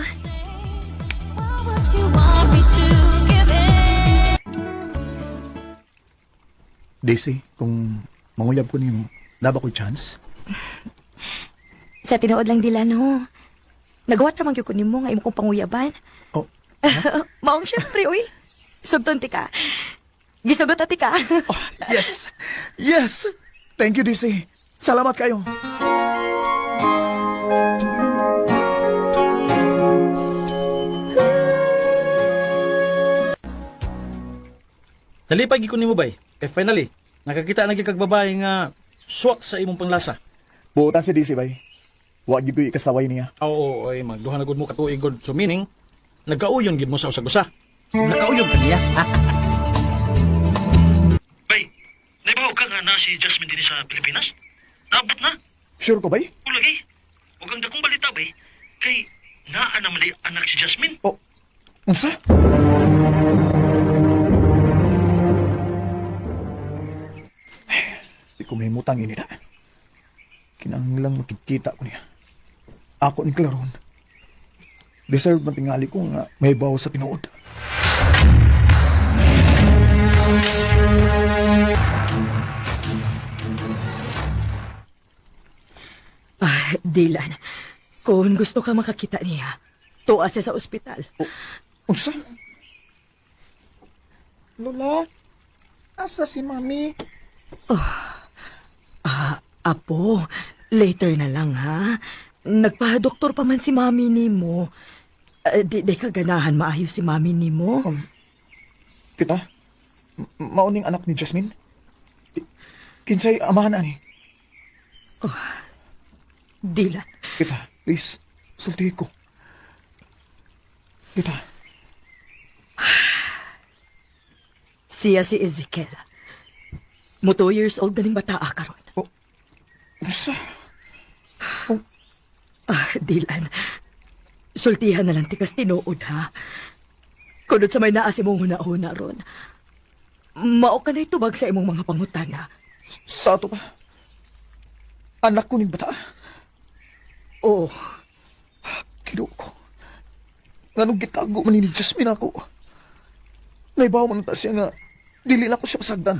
Daisy, kung manguyab ko nimo, naba ko'y chance? Sa tinuod lang dila no. Nagawat ra man gyud ko nimo nga imo kong panguyaban. Oh, Maong syempre uy. Sugton ti ka. Gisugot ati ka. oh, yes! Yes! Thank you, DC. Salamat kayo. Nalipay gid ko nimo bay. Kay finally, nakakita na gyud kag babae nga suwak sa imong panglasa. Buotan si DC, bay. Wa gyud ko'y ikasaway niya. Oo, oy, magduha na gud mo katuig gud. So meaning, nagkauyon gid mo sa usag-usa. Nakauyon ka niya. Bay, naibaw ka nga na si Jasmine din sa Pilipinas? Naabot na. Sure ko, bay? O lagi. Huwag ang dakong balita, bay. Kay naa na mali anak si Jasmine. Oh, unsa? Di ko mahimutang ini na. Kinahanglang makikita ko niya. Ako ni Claron. Deserve man tingali ko nga may bawo sa tinuod. Ah, Dylan, kung gusto ka makakita niya, tuwa siya sa ospital. Unsa? Lola, asa si Mami? Ah, apo, later na lang ha. Nagpa-doktor pa man si mami nimo. Di ka ganahan maayo si mami nimo. Tita, mauning anak ni Jasmine? Kinsay amahan ani? Dylan, Tita, please, sulti ko. Tita, siya si Ezekiel. Mo 2 years old na ning bataa karon. unsa? Ah, Dylan. Sultihan na lang tikas tinuod ha. Kunod sa may naa si mong huna-huna ron. Mao ka na'y tubag sa imong mga pangutana. Sa ato pa. Anak ko ning bata. Oo, Kido ko. Nganong gitago man ni Jasmine ako. Naibaw man ta siya nga dili na ko siya pasagdan.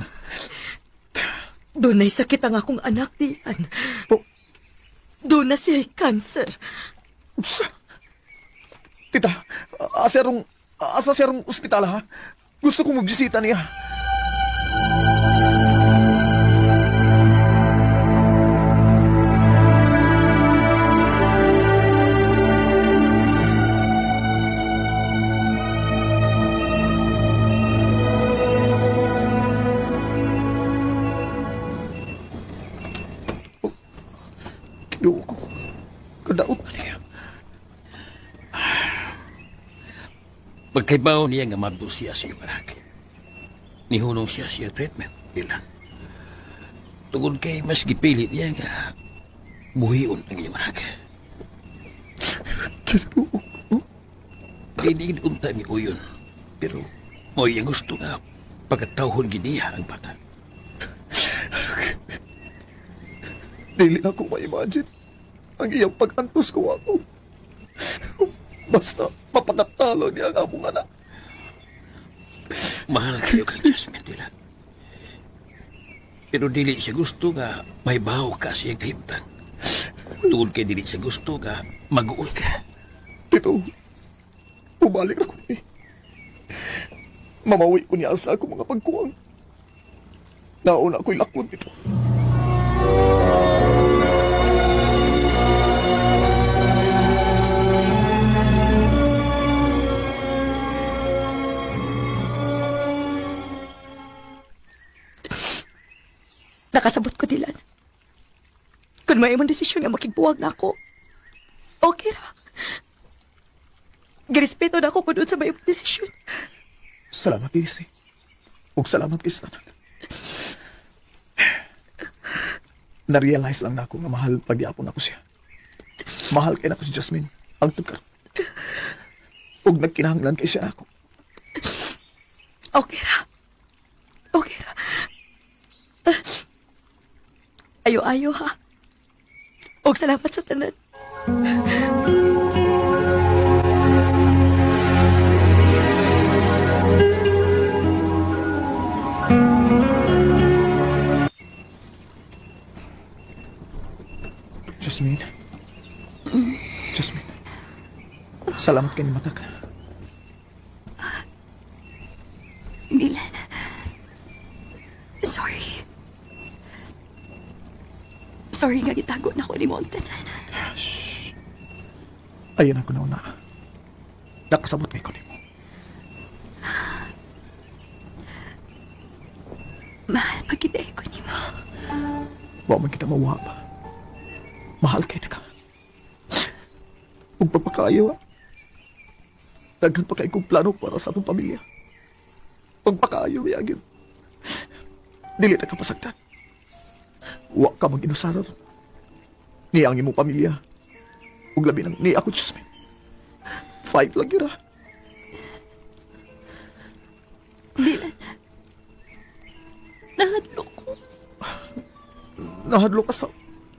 doon na'y sakit ang akong anak, Dylan. Oh. Doon na siya'y cancer. Unsa? Tita, asa siya rong ospital ha? Gusto kong mabisita niya. Oh, Kinuha ko. Kadaot na niya. Pagkaibaw niya nga mabdo siya sa iyong anak. Nihunong siya siya treatment, dila. Tungod kay mas gipilit niya nga buhion ang iyong anak. Ginoo ko. Dili unta mi uyon. Pero mo iyang gusto nga pagkatawhon gid niya ang bata. Dili na ko ma-imagine ang iyang pag-antos ko ako. Basta mapakatalo niya ang among anak. Mahal kayo kang Jasmine, Dylan. Pero dili siya gusto nga may baho ka sa iyang kahimtang. Tungod kay dili siya gusto nga maguol ka. Tito, bumalik ako ni. Mamawi ko niya sa ako mga pagkuwang. Nauna ko'y lakon, Tito. Nakasabot ko, Dylan. Kung may imong desisyon nga makigbuwag na ako, okay ra. Girespeto na ako kung doon sa may imong desisyon. Salamat, Daisy. Ug salamat kay tanan. Na-realize lang na ako nga mahal pagyapon ako siya. Mahal kay nako si Jasmine. Ang tugkar. Ug nagkinahanglan kay siya nako. Okay ra. Okay ra. Ayo-ayo ha. Og salamat sa tanan. Jasmine. Jasmine. Salamat kay ni Matak. Dylan. Sorry. Sorry nga gitago na ko ni mo ang tanan. Ayun ako nauna. Nakasabot kay ko nimo. Mahal pa kita ko ni mo. Wa man kita mawala pa. Mahal kay ka. Ug pagpakaayo ha. Daghan pa kay kong plano para sa atong pamilya. Pagpakaayo ya gyud. Dili ta ka pasagdan. Wa ka mag-inusarar. Niya ang imong pamilya. Ug labi nang ni ako, Jasmine. Fight lang yun ha. Dylan. Nahadlok ko. Nahadlok ka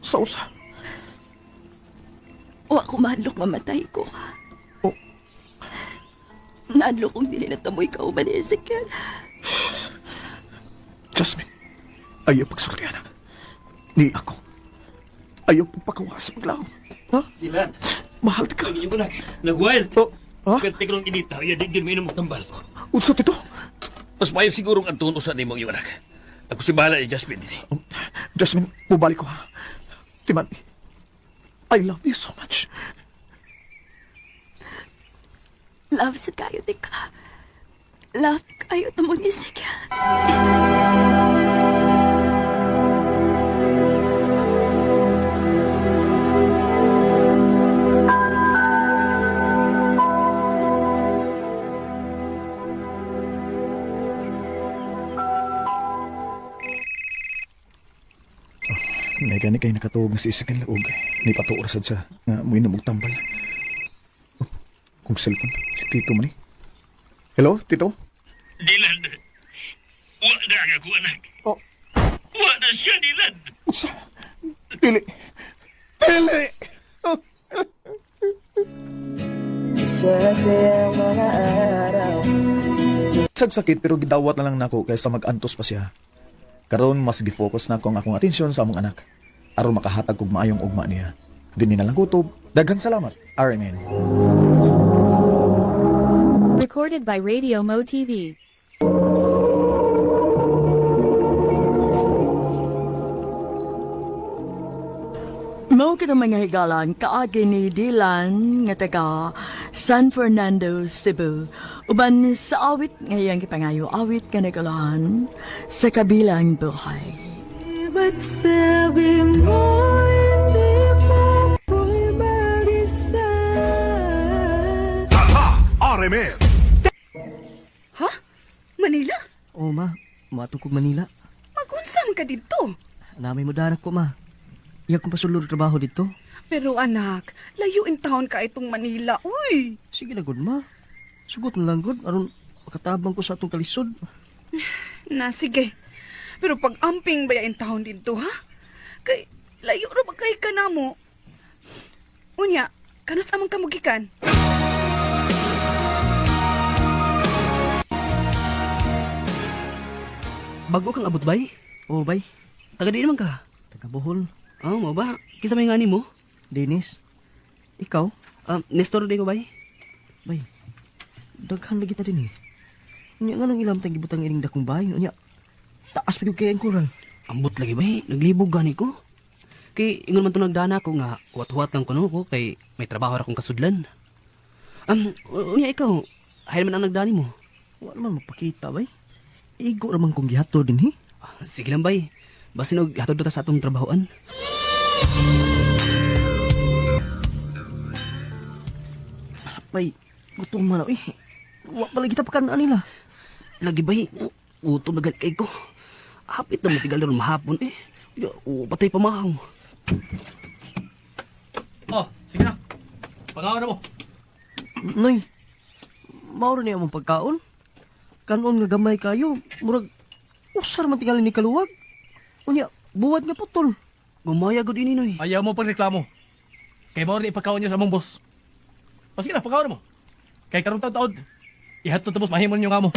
sa usa. Wa ko mahadlok mamatay ko. Oh. Nahadlok kong dili na tamoy kauban ni Ezekiel. Jasmine, ayaw pagsultihan na. Ni ako. Ayaw pagpakawas maglaon. Ha? Dylan, Mahal ka. ang iyong anak, nag-wild. Oh, ha? Perti ko nung inita, ya di dyan mainom og tambal. Unsa tito? Mas maayo siguro ang antuon usa nimo ang iyong anak. Ako si bahala ni Jasmine dinhi. Jasmine, bubalik ko ha. Timan, I love you so much. Love sa kayo, tika. Love kayo tamo ni Ezekiel. May gani kay nakatuog na si Ezekiel og ni patuor sad siya nga moinom og tambal. Oh, kung cellphone, si Tito man ni. Hello, Tito? Dylan, wa na ang ako anak. Oh. Wa na siya, Dylan. Unsa? Dili. Dili! Sagsakit pero gidawat na lang nako kaysa mag-antos pa siya. Karon mas gifocus na ko ang akong atensyon sa among anak. Aron makahatag kog maayong ugma niya. Dinhi na lang kutob. Daghang salamat. RMN. Recorded by Radio Mo TV. Mao kita mga higalan kaagi ni Dylan nga taga San Fernando, Cebu. Uban sa awit ngayang gipangayo awit ka nagulahan sa kabilang buhay. Ba't sabi mo hindi mo ako'y mag-isa? RMN. Ha? Manila? Oo, ma. Matong kog Manila. Magunsa man ka didto. Nami mo danak ko, ma. Iya kong pasulod trabaho dito. Pero anak, layo in town ka itong Manila. Uy! Sige na, good, ma. Sugot na lang, good. Aron makatabang ko sa atong kalisod. Na, sige. Pero pag amping baya in town dito, ha? Kay, layo ra ba kay ka na mo? Unya, kanus amang kamugikan? Bago kang abot, bay? Oo, bay. Taga di naman ka. Taga Bohol. Oh, mo ba? Kinsa may ngani mo? Dennis. Ikaw? Nestor di ko bay. Bay. Daghan lagi ta din eh. Unya nga nang ilam tang gibutang ining dakong bahay. Unya, taas pa gyud kay ang koral. Ambot lagi bay, naglibog gani ko. Kay ingon man to nagdana ko nga huwat-huwat lang kuno ko kay may trabaho ra akong kasudlan. Unya ikaw, hayal man ang nagdani mo. Wa naman magpakita bay. Igo ra man kong gihatod din eh. Sige lang bay. Basin og hatod ta sa atong trabahoan. Bay, gutom man ako eh. Wa pala kita pakanaan nila. Lagi bay, gutom na gani kay ko. Hapit na matigal ron mahapon eh. Ya, patay pa mahaw. Oh, sige na. Pangaon na mo. Noy, mauro niya mong pagkaon. Kanon nga gamay kayo, murag usar man tingali ni kaluwag. Unya, buwad nga putol. Gumaya gud ini noy. Ayaw mo pagreklamo. Kay mao rin ipagkaon niya sa among boss. O sige na, pagkaon na mo. Kay karong taon-taon, ihatod ta boss, mahimon ninyo nga mo.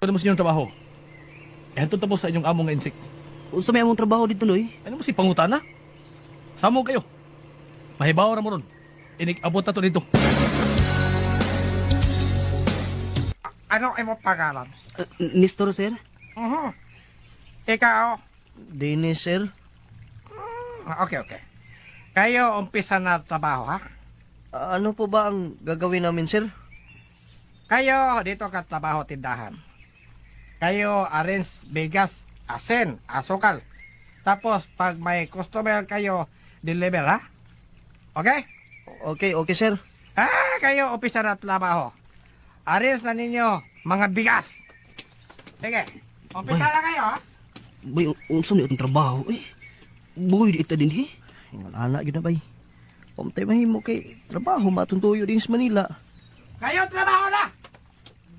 Ano mo sa inyong trabaho? Ihatod ta boss sa inyong amo nga insik. Unsa may among trabaho dito noy? Ano mo si pangutana? Samo kayo. Mahibaw ra mo ron. Inig-abot na to dito. Ano imong pangalan? Nestor sir. Mhm. Ikaw? Dennis, sir. Okay, okay. Kayo, umpisa na trabaho, ha? Ano po ba ang gagawin namin, sir? Kayo, dito ka trabaho tindahan. Kayo, arrange bigas, asin, asukal. Tapos, pag may customer kayo, deliver, ha? Okay? Okay, okay, sir. Ah, kayo, umpisa na trabaho. Arrange na ninyo mga bigas. Sige, umpisa na kayo, ha? Bay, unsa may atong trabaho eh. Buhay di ita din eh. Ingon ana gyud na bay. Umtay mahimo kay trabaho matuntuyo din sa Manila. Kayo, trabaho na!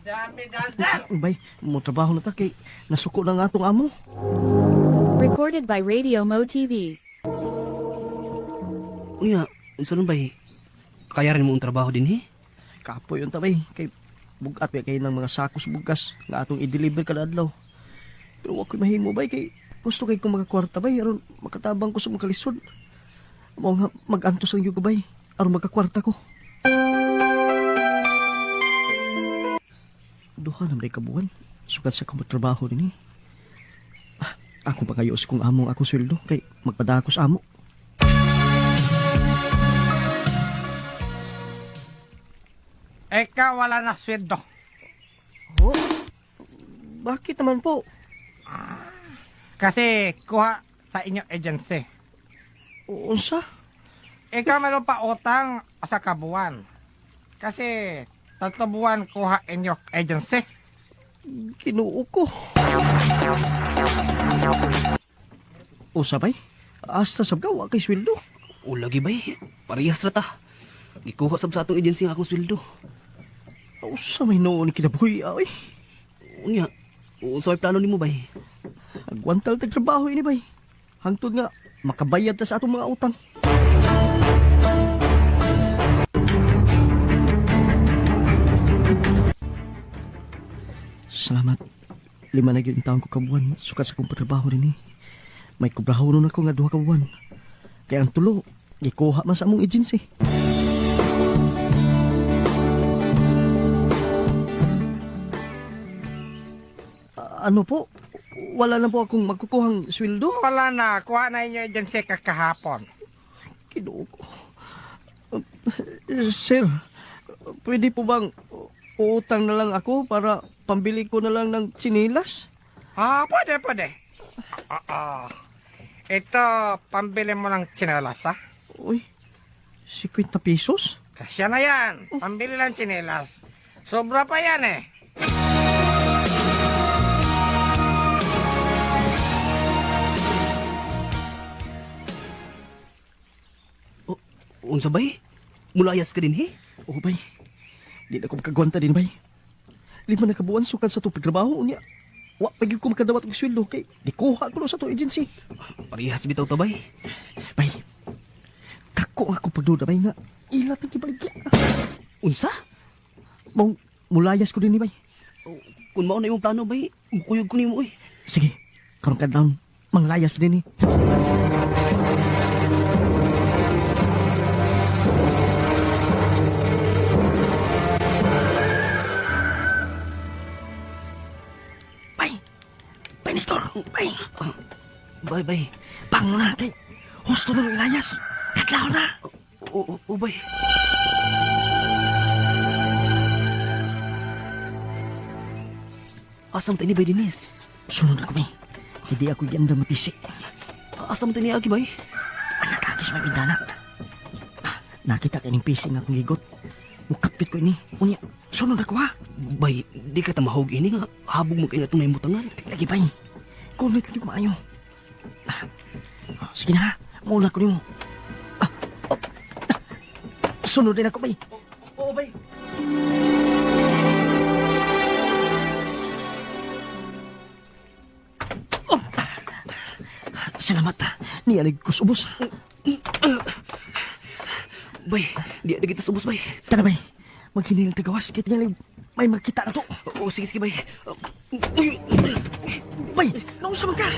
Dami daldal! Bay, mo trabaho na ta kay nasuko na nga atong amo. Recorded by Radio Mo TV. Unya, unsa nun bay? Kaya rin mo ang trabaho din eh. Kapoy unta bay kay bugat bay kay ng mga sako sa bugas nga atong i-deliver kada adlaw. Pero wa ko'y mahimo bay kay gusto kay kong makakwarta bay aron makatabang ko sa mga kalisod. Mao nga mag-antos lang gyud ko bay aron makakwarta ko. Duha na may kabuan. Sukat sa akong trabaho din eh. Ah, ako pa kayo sa kong among akong sweldo kay magpadako sa amo. Ikaw, wala na sweldo. Oh, bakit naman po? Kasi kuha sa inyong agency. Unsa? Ikaw meron pa utang sa kabuan. Kasi 3 buwan kuha inyong agency. Kinuo ko. Usa bay? Asta sab ka wa kay sweldo. O lagi bay, parehas ra ta. Gikuha sab sa atong agency ang akong sweldo. Usa may noon kinabuhi ay. Unya, unsa may plano nimo bay? Agwantal tag trabaho ini bay. Hangtod nga makabayad ta sa atong mga utang. Salamat. 5 na gyud ang taon ko kabuan sukat sa akong trabaho dinhi. May kubrahon nun ako nga 2 ka buwan. Kaya ang tulo, gikuha man sa among agency. Ano po? Wala na po akong magkukuhang sweldo. Wala na, kuha na inyong agency kakahapon. Kinuo ko. Sir, pwede po bang uutang na lang ako para pambili ko na lang ng tsinilas? Ah, pwede, pwede. Oo. Ito, pambili mo ng tsinelas, ha? Uy, 50 pesos? Kasya na yan. Pambili ng tsinelas. Sobra pa yan, eh. Unsa bay? Mulayas ka din he? Oo, bay. Di na ko makagwanta din, bay. 5 na kabuan sukad sa itong pagtrabaho niya. Wa pa gyud ko makadawat og sweldo kay gikuha ko na sa itong agency. Parehas bitaw ta bay. Bay, dako ang akong pagduda, bay, nga ilat ang kibaligya. Unsa? Mong mulayas ko din ni, bay. Kung mao na imong plano bay, mukuyog ko nimo oy. Sige, karong kadlawon, manglayas din eh. Bay! Bay, Nestor! Bay! Bay, bay. Pango na, kay. Husto na ng Elias. Kadlaw na! Oo, oo, bay. Asam ta ni bay Denise? Sunod ako, bay. Hindi ako ganda mapisi. Asam ta ni agi bay? Anak, agis may bintana. Ah, nakita ka ning pisi nga akong gigot. Mukapit ko ini. Unya, sunod ako ha. Bay, di ka tamahog ini nga habog mo kay atong nahimutangan. Lagi, bay. Kunit lagi ko maayo. Ah, ah, sige na ha. Maula ko nimo. Ah, oh, ah, sunod din ako, bay. Oo, bay. Salamat. Nianig ko sa ubos. Bay, di na kita subos bay. Tara, bay. Maghinilang tagawas. Kahit nga may makita na to. Oo, sige, sige bay. Uy, Bay, nausa man ka.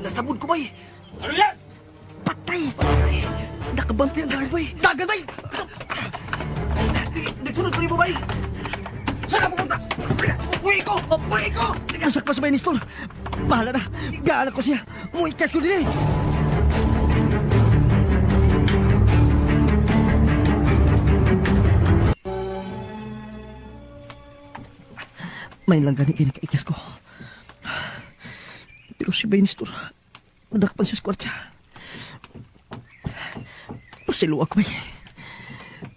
Nasabod ko bay. Ano yan? Patay. Nakabantay ang guard bay. Dagan, bay. Sige, nagsunod ko nimo bay. Saan ka pupunta? Uy ko! Uy ko! Nasakpa sa bay ni Nestor. Bahala na. Gaala ko siya. Muikas ko din eh. May lang gani kinakaikas ko. Pero si Bay Nestor, nadakpan siya sa kwartya. Pasilo ako, bay.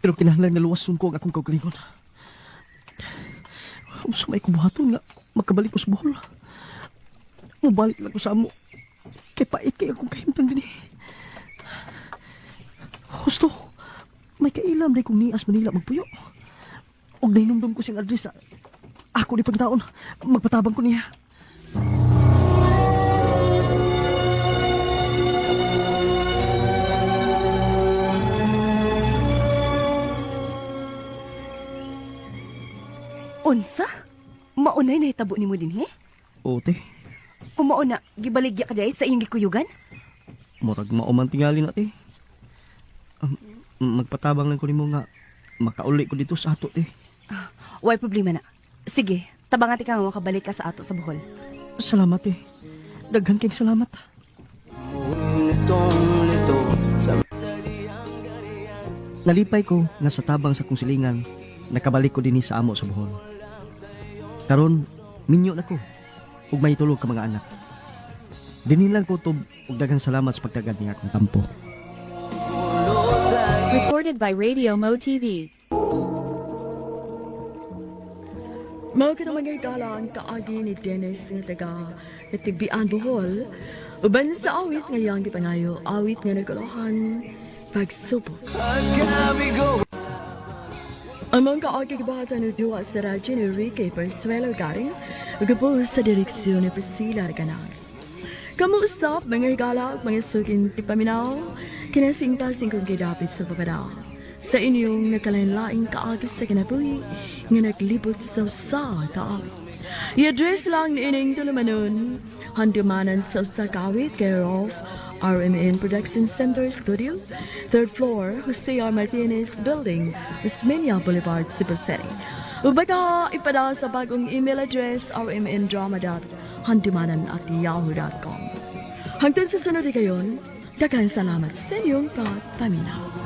Pero kinahanglan na luwason ko ang akong kaugalingon. Unsa may kubuhaton nga makabalik ko sa Bohol. Mubalik lang ko sa amo. Kay pait kay akong kahimtang dinhi. Husto, may kailam day kong nias Manila magpuyo. Og nahinumdum ko siyang address. Ako ni pagtaon, magpatabang ko niya. Unsa? Maunay nahitabo nimo dinhi? Oo, te. Kung mauna, gibaligya ka diay sa iyong gikuyugan? Murag mauman tingali na, te. Magpatabang lang ko nimo nga makauli ko dito sa ato, te. Way problema na. Sige, tabangan ka nga makabalik ka sa ato sa Bohol. Salamat, te. Daghan kay salamat. Nalipay ko nga sa tabang sa kong silingan, nakabalik ko dinhi sa amo sa Bohol. Karon, minyo na ko ug may tulog ka mga anak. Dinhi lang ko tob ug daghang salamat sa pagtagad ni akong tampo. Recorded by Radio Mo TV. Mao kita mga higala ang kaagi ni Dennis nga taga Natigbian, Bohol. Uban sa awit nga iyang gipangayo, awit nga nagkuluhan, pagsubok. Ang mga kaagi gibahatan ni duwa sa radyo ni Enrique Persuelo Garing, ug sa direksyon ni Priscilla Recanas. Kamu usap mga higala ug mga suking tipaminaw, kinasingkasing kong gidapit sa babada. Sa inyong nakalain-laing kaagi sa kinabuhi, nga naglibot sa usa kaawit. I-address lang ni ining tulumanon, handumanan sa usa kaawit care of RMN Production Center Studio, 3rd floor, Jose R. Martinez Building, Osmeña Boulevard, Cebu City. Ubaga, ipadala sa bagong email address rmndrama.handumanan@yahoo.com. Hangtod sa sunod kayon, daghang salamat sa inyong pagpaminaw.